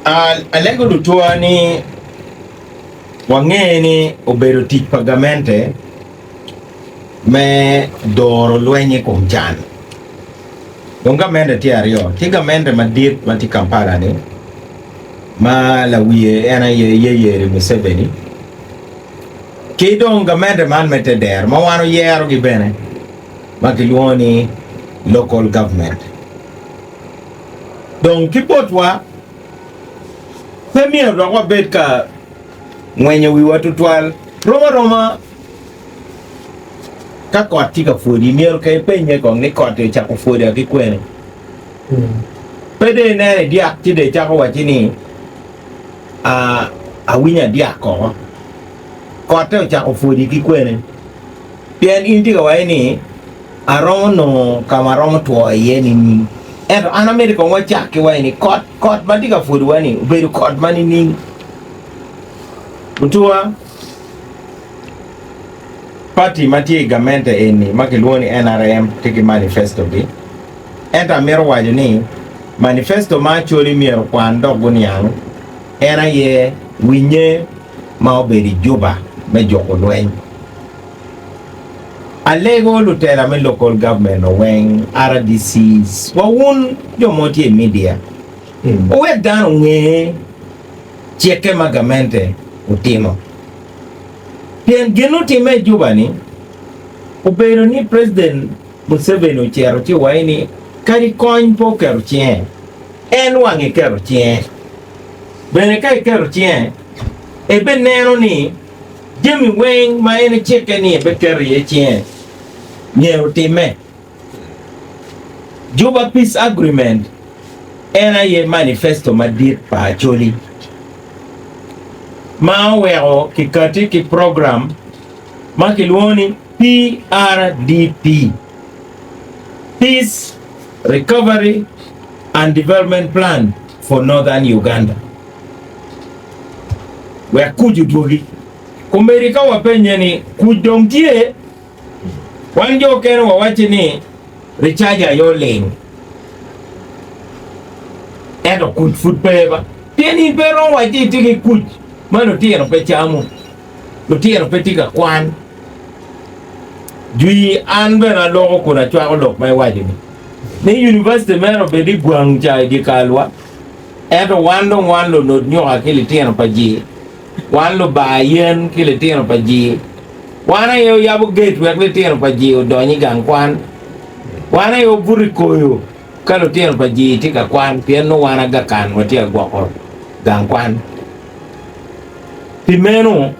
Alego lutwa ni wange ni obedo tic pa gamente me doro lweny i kom can. Dong gamente tye aryo, tye gamente madit ma tye Kampala ni ma lawiye en aye Yeyeri Museveni ki dong gamente man me tedero ma wan oyerogi bene ma kilwongo ni local government. Dong ki botwa, pe myero dok wabed ka ngwenyo wiwa tutwal. Rom aroma ka kot tye ka pwodi, myero ka ipenye kong ni kot-ti ocako pwoda ki kwene. Pe dong ineno idyak ci dong icako wacci ni, Aa, awinyo adyak koko. Kotte ocako pwodi ki kwene? Pien in itye ka waco ni, Aromo nongo ka ma aromo two iye nining? Ento an amito kong wacak ki waco ni kot, kot ma tye ka pwodowa-ni obedo kot ma nining? Lutuwa, pati ma tye i gamente eni ma kilwongo ni NRM tye ki manifesto-gi. Ento amito waco ni manifesto ma Acholi myero okwan dok guniang en aye winye ma obedo i Juba me juko lweny. Alego lutela me local government weng, RDCs, wa wun jo mo tye i media, wuwek dano onge cikke ma gamente otimo. Pien gin otimme i Juba ni obedo ni President Museveni ocito ci owaco ni kadi kony pe oketo cinge, en wange keto cinge. Bene ka iketo cinge, ebeneno ni Jami weng ma en ecikke ni ebeketo iye cinge myero otimme. Juba Peace Agreement en aye manifesto madit pa Acholi ma oweko kikati ki program ma kilwongo ni PRDP, Peace, Recovery and Development Plan for Northern Uganda. Wek kuc odwogi. Kombeddi ka wapenye ni, 'Kuc dong tye? Wan jo okene wawacci ni, 'Ricaja aye oling. Ento kuc pud pe ba. Pien in pe iromo wacci itye ki kuc ma lutino pe camo, lutino pe tye ka kwan. Jwi an bene aloko kun acwako lok ma iwaco-ni, ni univaciti meno obed i gwang ca i dyekalwa. Ento wan dong wan lunut nyuka ki litino pa ji, wan lubar yen ki litino pa ji, wan aye oyabo gate wek litino pa ji odony i gang kwan, wan aye obuto i koyo ka lutino pa ji tye ka kwan pien nongo wan agakan watye ka gwoko gang kwan. Pi meno,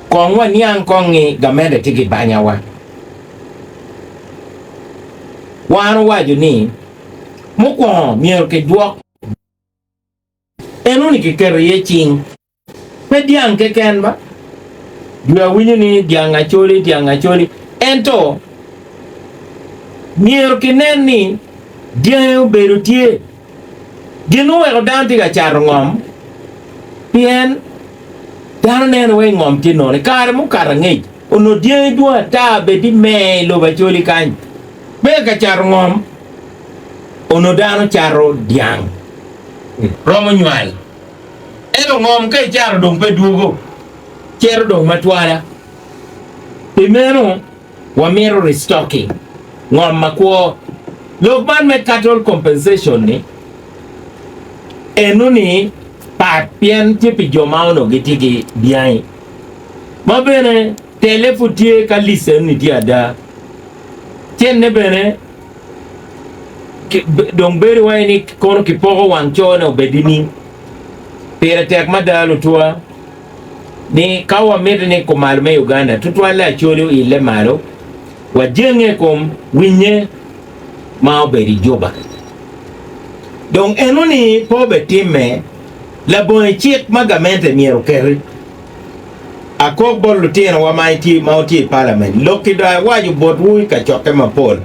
kong waniang kong ni gamente tye ki banyawa. Wan owaco ni Mukwongo myero kidwok enoni kiketo iye cing, pe dyang keken ba. Dwe awinyo ni dyang Acholi, dyang Acholi, ento myero kinen ni dyangi obedo tye. Gin oweko dano tye ka cato ngom pien dano neno wai ngom tye nono. I kare mukato angec onongo dyangi dwong ata bed ni mee i lobo Acholi kany. Pe ka cato ngom, onongo dano cato dyang romo nywal. Ento ngom ka icato dong pe dwogo, cito dong matwala. Pi meno, wamito restocking ngom makwo. Lok man me cattle compensation ni enoni pat pien tye pi jo ma onongo gitye ki dyangi ma bene tele pud tye ka list enoni tye ada. Cenne bene dong bedo wai ni kono kipoko wang cone obed nining? Pire tek mada lutwa ni ka wamito ni kumalo me Uganda tutwalle Acholi oille malo wajenge i kom winye ma obedo i Juba. Dong enoni pe obetimme labongo i cik ma gamente myero oketi. Akok bot lutinowa ma ma wutye i palament, lok-ki dong awaco botwu i kacokke mapol,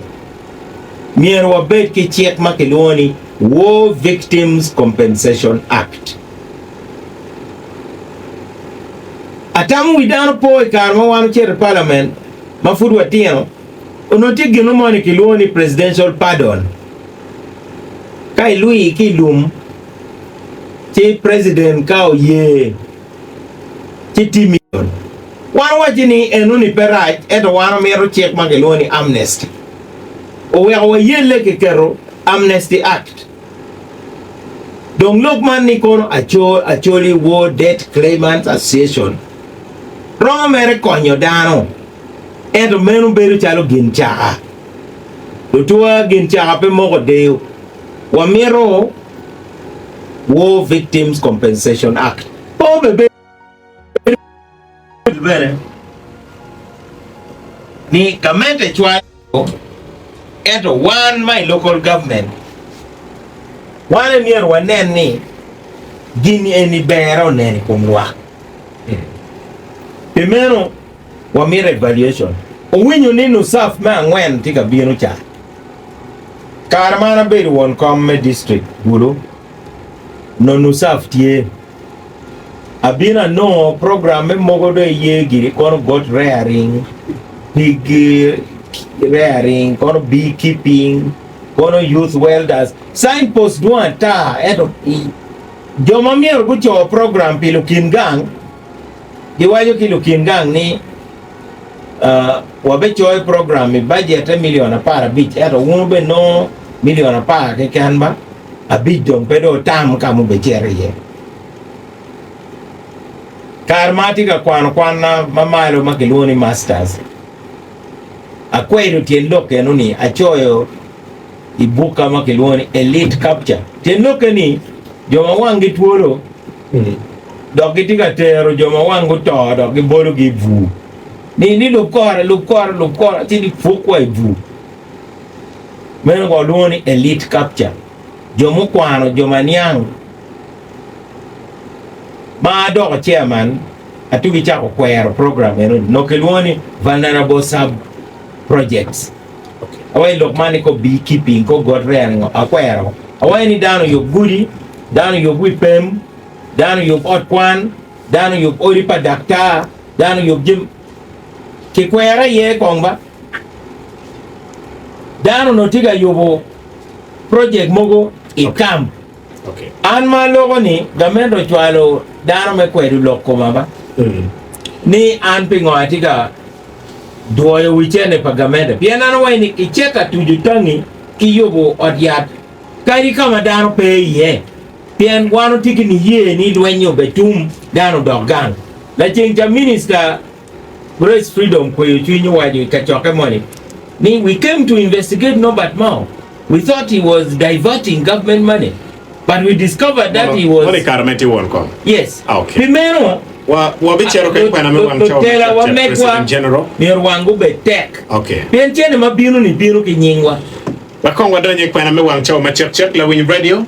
myero wabed ki cik ma kilwongo ni War Victims Compensation Act. Atamo wi dano po i kare ma wan ocito i palament ma pud watino, onongo tye gin mo ni kilwongo ni Presidential Pardon. Ka ilwi ki i lum, Ci president ka oye ci tye million. Wan wacci ni enoni pe rac ento wan wamito cik ma kilwongo ni amnesty. Oweko wayelle kiketo Amnesty Act. Dong lok man ni kono Acholi War Debt Claimants Association romo mere konyo dano ento meno bedo calo gin caka. Lutuwa gin caka pe moko deyo. Wamito War Victims Compensation Act. Pe obedo bene ni gamente cwalo ento wan ma i local government wan aye myero wanen ni gin eni berre onen i kom lwak. Pi meno wamito evaluation. Owinyo ni NUSAF me angwen tye ka bino ca. Kare ma an abedo won kom me district Gulu, nongo NUSAF tye. Abino anongo program me mogo dong iye giri kono goat rearing, pig rearing, kono bee keeping, kono youth welders. Sign post dwong ata ento jo ma myero guco program pi lukin gang giwaco ki lukin gang ni wabicoyo program i bajette milion 15 ento wun wubinongo milion apar keken ba abic dong pe dong wutam ka ma wubicito iye. Kare ma atye ka kwano kwanna ma malo ma kilwongo ni Masters, akwedo tyen lok eno-ni acoyo i bukka ma kilwongo ni Elite Capture. Tyen lokke ni jo ma wanggi twolo dok gitye ka tero jo ma wanggi oto dok gibologi i bur ni, ni lub kore, lub kore, lub kore, ci gipuk wa i bur. Meno walwongo ni elite capture, jo mukwano, jo ma niang. Ma adoko chairman, atugi cako kwero program eno nongo kilwongo ni vulnerable sub projects. Awaco lok man ni ko bee keeping, ko goat rearing, akwero. Awaco ni dano oyub gudi, dano oyub wi pem, dano oyub ot kwan, dano oyub odi pa daktar, dano oyub jami. Kikwera iye kong ba. Dano onongo tye ka yubo project mogo i camp. An ma aloko ni gamente ocwalo dano me kwedo lok koma ba ni an pingo atye ka dwoyo wi cene pa gamente pien an awaco ni icit ka tuco tangi ki yubo ot yat kadi ka ma dano pe iye pien wan watye ki niye ni lweny-nyi obetum dano odok gang. Laceng ca minista Grace Freedom kweyo cwiny owaco i kacokke moni ni we came to investigate Norbert Mao, we thought he was diverting government money but we discovered that he was. Mono i kare ma itye won kom? Yes. Ah, okay. Pi meno, Wa, wabicito ki kwena me wang cawa me lutela wa capture megwa President General. myero wang gubed tek. Okay. Pien cene ma bino-ni bino ki nyingwa. Wek kong wadony i kwena me wang cawa macek cek, lawiny radio.